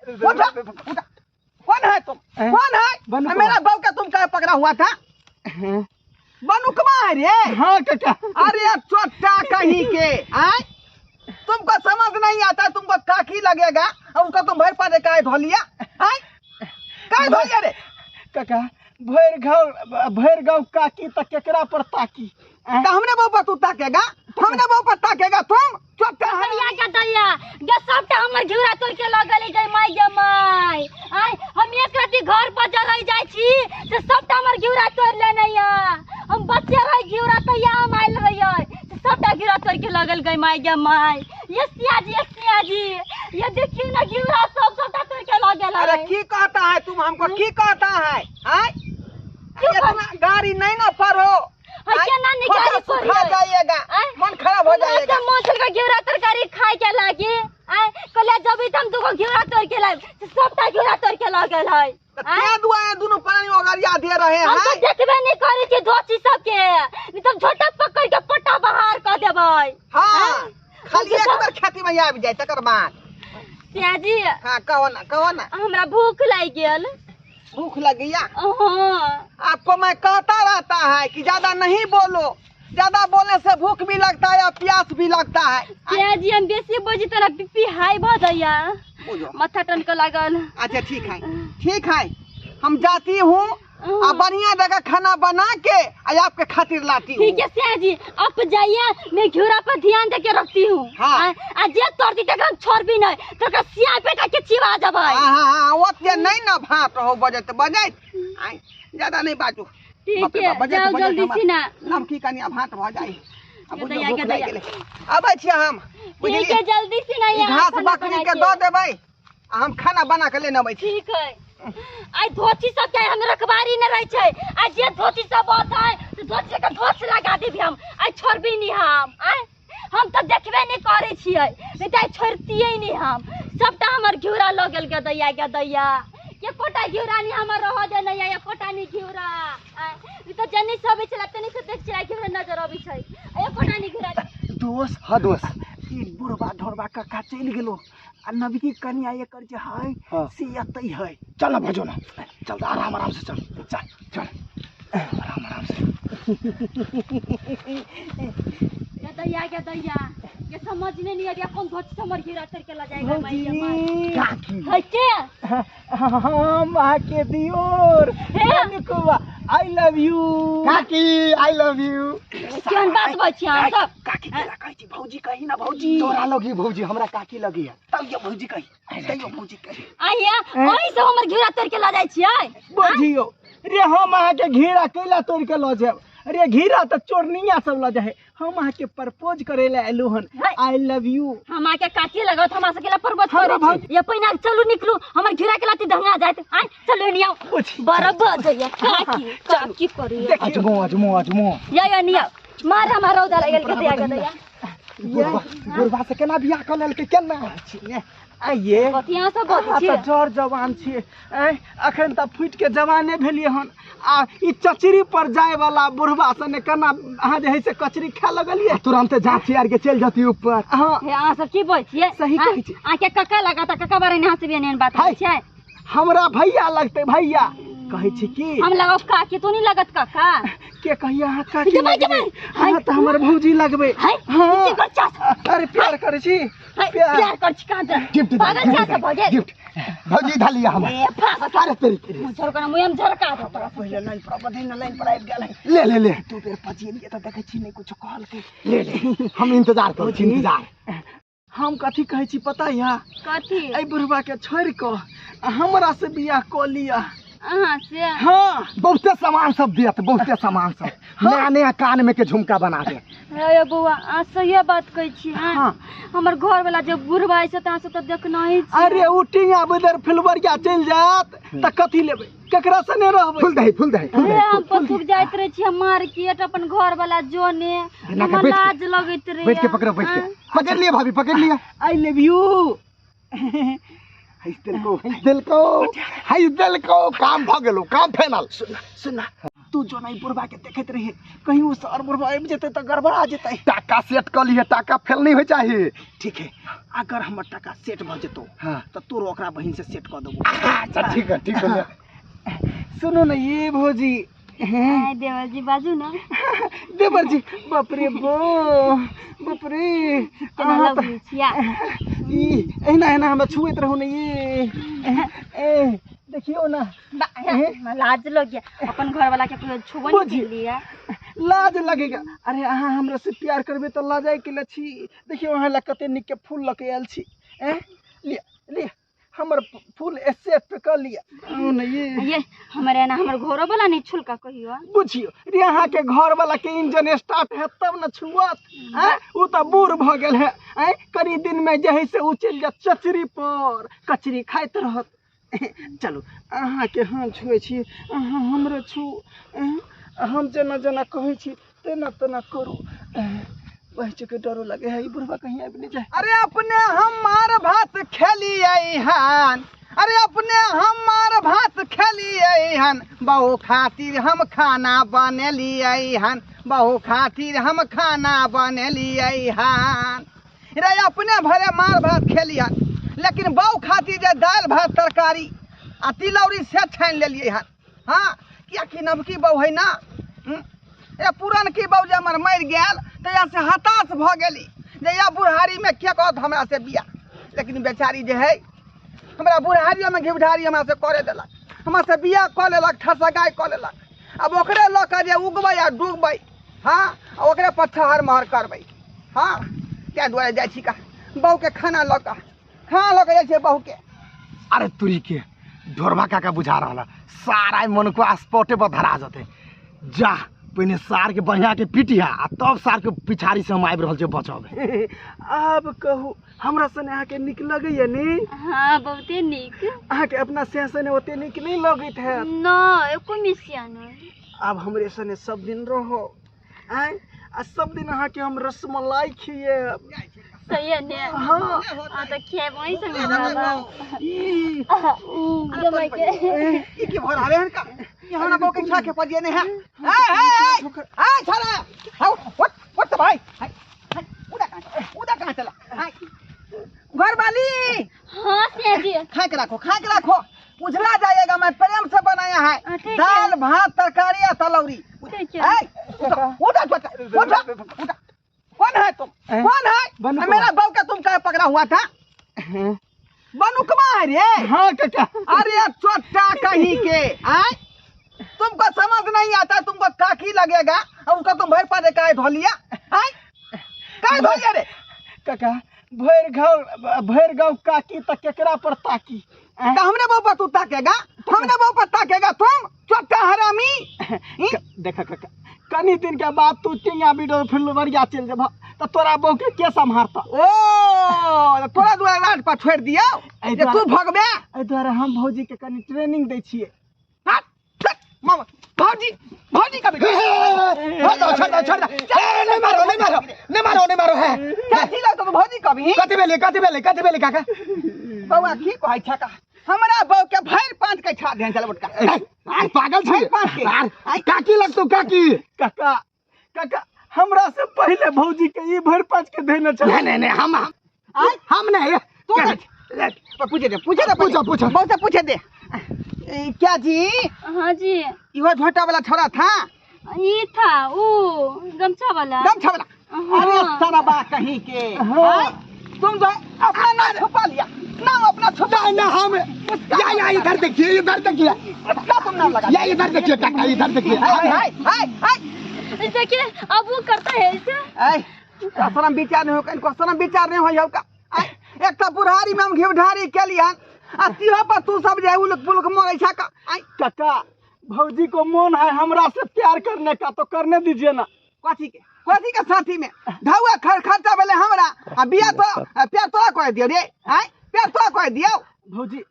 उठो उठो। कौन है तुम? कौन है? बनुकवा। मेरा बहू का तुम क्या पकड़ा हुआ था? बनुकवा है रे। हाँ काका। अरे चोटा कहीं के आय, तुमको समझ नहीं आता, तुमको काकी लगेगा और उसका तुम भर पारे काय धो लिया? आय, काय धो लिया रे? काका भरि गाँव काकी तऽ केकरा पर ताकी? तो हमने बहु पर तू ताकेगा? हमने बहु पर ताकेगा तुम? चोटा है। दैया के दैया गे, सबटा हमर घिउरा तोड़ के लऽ गेलै गे माय गे माय। आय हम एक रति घर पर जे रहि जाइ छी से सबटा हमर घिउरा तोड़ि लेने या। हम बच्चे रही घिउरा तैया हम आयल रहियै से सबटा घिउरा तोड़ के लऽ गेल गे माय गे माय। ये सिया जी, ये सिया जी, ये देखियौ ने घिउरा सब सबटा तोड़ के लऽ गेल। अरे की कहता है तुम हमको? की कहता है? आय इतना गाड़ी नहीं ना पढ़ो। है केना नहीं गाड़ी सुखा पढ़ियै? जाइएगा, आय? मन खराब हो हमरा जाएगा। से मन छलकै घिउरा तरकारी खाय के लागी। आय कहलियै जबी तऽ हम दूगो घिउरा तोड़ के लायब से सबटा घिउरा तोड़ के लऽ गेल है। तो क्या दुआएं दोनों प्राणी ओगरिया दे रहे हम हैं? तो देखबे नहीं करे छी धोती सबके, नहीं तो झोटा पकड़ के पट्टा बाहर कऽ देबै। हाँ, खाली एक बार खेती में आबि जाए तकर बाद। सियाजी। हाँ कहो ना, कहो ना। हमरा भूख लागि गेल। भूख लग गया? हाँ। आपको मैं कहता रहता है कि ज्यादा नहीं बोलो, ज्यादा बोलने से भूख भी लगता है और प्यास भी लगता है। सियाजी हम बेसी बोजी तोरा बीपी हाई भऽ जाइया। बुझो। माथा टनकऽ लागल। अच्छा ठीक है, ठीक है, हम जाती हूँ आ बढ़िया जगह खाना बना के आ आपके खातिर लाती हूँ। ठीक है सिया जी, आप जाइए, मैं घिउरा पर ध्यान दे के रखती हूँ। हाँ। आ जे तोड़ दी तक हम छोड़ भी नहीं, तो का सिया बेटा के चिवा जबै। हाँ, हाँ, हाँ, ओते नहीं ना भात हो बजत बजत। आय, ज्यादा नहीं बाजू। ठीक बाप रे है, बाप, बजत जाओ बजत जल्दी हमार। से ना। नाम की कनिया भात भ जाई। अब के बुझियौ, दैया, भूख के लागि दैया। गेलै। आबै छियै हम। ठीक बुझलियै? है, जल्दी से ना ई यहाँ घास खाना बकरी बना के के। दऽ देबै आ हम खाना बना के लेने अबै छी। ठीक है। आई धोती सब के हम रखबारी न रहे छै, आ जे धोती सब होतै से धोती के धोस लगा देबी हम। आई छोड़बी नहीं हम। आय हम तऽ देखबे नहीं करै छियै, नहीं तऽ छोड़तियै नहीं हम। सबटा हमर घिउरा लऽ गेल गदैया गदैया, एकोटा घिउरा नहीं हमर रह दे नहीं, एकोटा नहीं घिउरा। आय ई तऽ जनी सब अबै छलै तनी से देख छलै घिउरा नजर अबै छै, एकोटा नहीं घिउरा। दोस्त। हाँ दोस्त। ई बुढ़बा ढोरबा काका चलि गेलो आ नवकी कनिया एकर जे है हाँ। से एतै है। चल ना भजो ना, चल आराम आराम से चल, चल चल आराम आराम से। गदैया गदैया ये समझ में नहीं आया कौन धोती से हमर घिरा तर के ला जाएगा माई ये माई। काकी। है के? हम आके दियोर। हे? निकुआ, I love you. काकी I love you. केहन बात बजै छी अहाँ सब? काकी केला कहै छी? भौजी कही ना भौजी। तोरा लगी भौजी, हमरा काकी लगी है। तैयो भौजी कही, तैयो भौजी कही। आइया ओहि से हमर घिरा तोड़ के ला जाइ छियै? बुझियो रे, हम अहाँके घेरा कैला तोड़ के लऽ जायब रे? घेरा तऽ चोरनिया सब लऽ जाइ है। हम अहाँके प्रपोज करे लए एलहुँ हन। है। I love you. हम आके काकी लगत हमरा सबके ला प्रपोज हमरा करै छी। भौजी- ये पहिना चलू निकलू, हमर घेरा के लाती धंगा जाइत। आय चलू नि आओ। बुझी। बराबर जइया काकी काकी करिए। देखियौ। अजमो अजमो अजमो। या या नि आओ। मार हमरा रौदा लागल के दिया गदैया। बुढ़बा बुढ़बा से केना बियाह कऽ लेलकै केना? आइये। कथी अहाँ सब बजै अहाँ छियै? तऽ जर जवान छियै। ऐं, अखन तऽ फूटि के जवाने भेलियै हन आ ई चचरी पर जाय वाला बुढ़बा सने केना अहाँ जे है से कचरी खाय लगलियै? तुरंते जाँच चियार के चलि जती ऊपर। हाँ। हे अहाँ सब की बजै छियै? सही हाँ? कहै छी। अहाँके कका लगत, कका बारे अहाँ सब एहन एहन बात हाय। कहै छियै? हमरा भैया लगतै, भैया कहै छी की? हम लगब काकी, तू नहीं लगत काका? के कहिया अहाँ काकी के मार, के लगबै? मार। अहाँ तऽ हमर भौजी लगबै। हाय, हाँ। की कर चास? अरे प्यार करै छी। हाय, प्यार। प्यार कर छी कहाँ से? गिफ्ट दे, पागल गिफ्ट छियै दे, सब भऽ गेल? गिफ्ट। भौजी धालिया हमरा। ए, पागल। अरे तेरी तेरी। मुँह झरका, मुँह हम झरका दो तोरा। पहिले लाइन पर बधै न, लाइन पर आबि गेल है। ले ले ले। दू बेर पचिएलियै तऽ देखै छी नहि कुछो कहलकै। ले ले, हम इंतजार करै छी, इंतजार। हम कथी कहै छी पता या? कथी? एहि बुढ़बा के छोड़ि कऽ आ हमरा से बियाह कऽ लिअ। अहाँ से? हाँ। बहुते सामान सब देत, बहुते सामान सब। नया नया कान में के झुमका बना देत। हे बौआ, अहाँ सहिए बात कहै छी। हाँ? हाँ। हमर घर वाला जे बुढ़बा छै तऽ अहाँ सब तऽ देखना ही छी। अरे उ टींगा बदर फुलबरिया चलि जायत तऽ कथी लेबै? केकरा सने रहबै? फूल दही, फूल दही, फूल हे दही। हम पथुक जाइत रहै छी मार्केट अपन घर वाला जोने, एना के हमरा बैठ के- लाज लगैत रहै। बैठ के पकड़ो, बैठ के पकड़ लिया भाभी, पकड़ लिया। I love you. हंस देलको, हंस देलको, हंस देलको, काम भ गेलो, काम फाइनल। सुन सुन। तू जो नहीं बुढ़वा के देखैत रही, कहीं उ सर बुढ़वा आबि जेतै तऽ गड़बड़ा जेतै। टाका सेट कऽ लिहे, टाका फेल नहीं होइ चाही। ठीक है, अगर हमर टाका सेट भऽ जेतौ हाँ। तऽ तोरो ओकरा बहिन से सेट कऽ देबो। अच्छा ठीक है, ठीक है। सुनू ने ये भौजी। आय देवर जी बाजू ना। देवर जी बाप रे बो, बाप रे, केना अहाँ लगै छियै? ई एहिना एहिना हमरा छुएत रहू ने ये। ए देखियौ ना, लाज लग गया अपन घर वाला के कोई छुबो नहीं बुझी। केलिए। लाज लगेगा। अरे अहाँ हमरा से प्यार करबे तऽ लाजाय के ले छी। देखियौ अहाँ लए कते नीक के फूल लऽ के आयल छी। ए लिअ लिअ, हमर फूल एक्सेप्ट कऽ लिअ। आउ ने ये। ये हमरे ना हमर घरो वाला नहीं छुलका कहियो। बुझियौ रे, अहाँ के घर वाला के इंजन स्टार्ट है तब न छुअत। आँय, उ तऽ बूढ़ भऽ गेल है। आँय, कनी दिन में जे है से उ चलि जायत चचरी पर, कचरी खाइत रहत। चलू अहाँ के हम छुए छी, अहाँ हमरो छू। हम जेना जेना कहै छी तेना तेना करू। बहि चुके डरो लगे है, ई बुढ़वा कहीं आबि नहि जाय। अरे अपने हम मार भात खेलियै हन, अरे अपने हम मार भात खेलियै हन, बहु खातिर हम खाना बनेलियै हन, बहु खातिर हम खाना बनेलियै हन। रे अपने भरे मार भात खेलिहन, लेकिन बहु खातिर जे दालि भात तरकारी आ तिलौरी से छानि लेलियै हन। हाँ, कियाकि नवकी बहु है ना। ए पुरनकी बहु जे हमर मरि गेल तहिया से हताश भऽ गेली जे या बुढ़ारीमे के कहत हमरा से बियाह। लेकिन बेचारी जे है हमरा बुढ़ारियोमे घिबढारी हमरा से करे देलक, हमरा से बियाह कऽ लेलक, ठसगाइ कऽ लेलक। आब ओकरे लऽ कऽ जे उगबै आ डूबबै, हाँ, आ ओकरे पर ठहर महर करबै। हाँ, ताहि दुआरे जाइ छी का बहुके खाना लऽ कऽ, खाना लऽ कऽ जाइ छियै बहुके। अरे तुरी के ढोरबा काका बुझा रहल है, सारा मनुखवा स्पॉटे पर धरा जतै। जा पहिने सार के बढ़िया के पिटिहा आ तब सार के पिछाड़ी से हम आबि रहल छियै बचब। आब कहू हमरा सने अहाँके नीक लगैया नी? हाँ बहुते नीक। अहाँके अपना से सने ओते नीक नहीं लगैत है? न एको मिसिया नहीं। आब हमरे सने सब दिन रहो। आँय, आ सब दिन अहाँके हम रसमलाई खिएब। सही है ने? हाँ। हाँ, तो खिएब वहीं से मिलाबा। ई, जमाई के। ई की भर हवे हन का? ई हमरा बहू के छा के पजिए ने है। ए, ए, ए, ए, छाड़ा। How, what, what भाई? हाय, हाय, उदा कहाँ चला? उदा कहाँ चला? हाय। घर वाली। हाँ, सिया जी। खा के रखो, खा के रखो। उजला जाएगा, मैं प्रेम से बनाया है। हाँ, ठीक है। दाल भात तरकारी या तलौरी। ठीक है। ए, उठो, उठो, उठो, उठो, उठो। कौन है तुम? हैं? कौन है? बनुकवा। मेरा बहू का तुम क्या पकड़ा हुआ था? बनुकवा है रे। हाँ काका। अरे चोटा कहीं के, आय? तुमको समझ नहीं आता, तुमको काकी लगेगा और उसका तुम भर पाते काय धो लिया? आय? काय धो लिया रे? काका, भरि गाँव काकी त केकरा पर ताकी? तो हमने बहू पर तू ताकेगा? हमने बहू पर ताकेगा तुम चोटा हरामी? देखा काका, कनी दिन के बाद तू टिंगा बिडो फुलवरिया चलि जेबह त तोरा बहू के के सम्हारता? ओ तोरा दुआरे रात पर छोड़ि दियौ एहि जे तू दुआरे- भगबे? एहि दुआरे हम भौजी के कनी ट्रेनिंग दै छियै। हट, हट, मामा, भौजी, भौजी का बेटा। छोड़ दो, छोड़ दो, छोड़ दो। ए, नहीं मारो, नहीं मारो, नहीं मारो, नहीं मारो, है। क्या थी लगतो तो भौजी कभी? कथी भेलै, कथी भेलै, कथी भेलै काका? बौआ की कहै छै का? हमरा बहू के भरि पाँच के छा देन चल बुटका। ए, आर पागल छी? भरि पाँच के। आर, काकी लगतौ, काकी। काका, काका, हमरा से पहिले भौजी के ई भरि पाँच के देने छलै। नहीं, नहीं, नहीं, आय? हम नहीं। तू देख। पूछे दे, पूछे दे, पूछो, पूछो। बहू से पूछे दे। ए, क्या जी? हाँ जी। इहो झोंटा वाला छोरा था? ये था, वो गमछा वाला। गमछा वाला। हाँ। अरे सारा बा कहीं के। हाँ। हाँ? तुम जो है अपना नाम छुपा लिया, नाम अपना छुपा नहीं, नहीं, हम या, या, इधर देखिए, इधर देखिए। उसका तुम नाम लगा। या, इधर देखिए काका, इधर देखिए। हाय, हाय, हाय, हाय। देखिए अब वो करता है ऐसे। ऐ, शरम विचार नहीं हो, इनको शरम विचार नहीं हो का। ऐ, एक तो बुढ़ारी में हम घिवढारी के लिया, आ तिहो पर तू सब जे उलुक पुलुक मरै छा का। ऐ। काका, भौजी को मन है हमरा से प्यार करने का, तो करने दीजिए ना। कथी के? कथी के साथी में? ढौआ खर्चा भेलै हमरा, आ बिया तो, आ प्यार तोरा कह दियौ रे, आँय? प्यार तोरा कह दियौ? भौजी,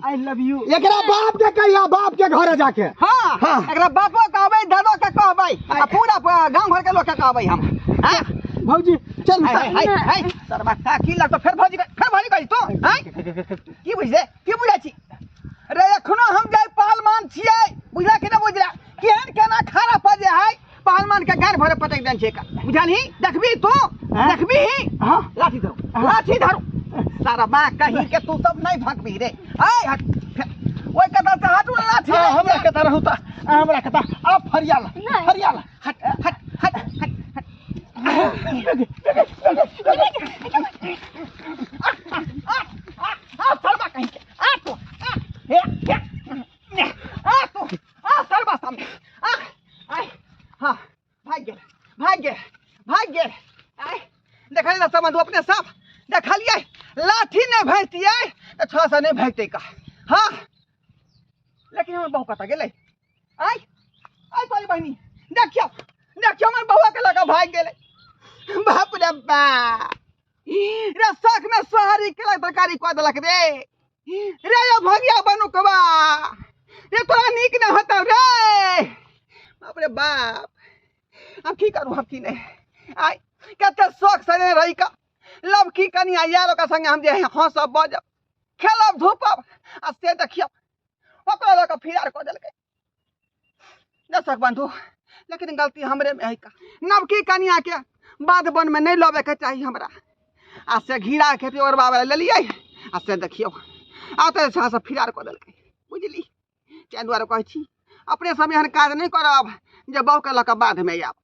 I love you. एकरा बाप के कहिया, बाप के घरे जाके। हाँ, हाँ। एकरा बापो कहबै, दादो के कहबै, आ पूरा गांव घर के लोग के कहबै हम। हाँ? भौजी, चल। हाय, हाय, हाय, हाय, सरबा काकी लगतो, फेर भौजी फेर भौजी कहि तू, आँय? की बुझले? की बुझै छी? रे एखनो हम जाय पहलवान छियै, बुझला कि नहि बुझला? केहन केना खाना पर जे है पहलवान के गार भरे पटक देन छै बुझलही देखबी तू देखबी हाँ लाठी धरू लाठी धरू सारा माँ कहीं के तू सब नहीं भगबी रे आय हट ओइ कतऽ से हटू लाठी हाँ, हमरा कता रहू ता हमरा कता अब फरियाला नहीं। फरियाला हट हट हट हट आ सरबा कहीं के आ तू आ हे हे आ तू आ सरबा सामने आ आय हाँ भाग गेल भाग गेल भाग गेल आय देखलियै ना समझू अपने सब देखलियै लाठी नहि भेजतियै तऽ छओ सए नहि भेजतै का हाँ लेकिन हमर बहु कतऽ गेलै आय आय तोरी बहिनी देखियौ देखियौ हमर बौआ के लऽ कऽ भागि गेलै बाप रे बाप रे शौक में सोहरी केलक तरकारी कऽ देलक रे रे यो भगिया बनुकबा रे तोरा नीक नहि होतौ रे बाप रे बाप हम की करू हम की नहि आय कते शौक से रही का लबकी कनिया यार ओकरा संगे हम जे हँसब बजब खेलब धूपब आ से देखियौ ओकरा लऽ कऽ फिरार कऽ देलकै दर्शक बंधु लेकिन गलती हमरे में है का नवकी कनिया के बाध वन में नहीं लबे के चाही हमरा आ से घीरा खेती ओकर बाबा लेलियै आ से देखियौ आ तऽ जे छै से फिरार कऽ देलकै बुझली ताहि दुआरे कहै छी अपने सब एहन काज नहि करब जे बहुके लऽ कऽ बाधमे आयब।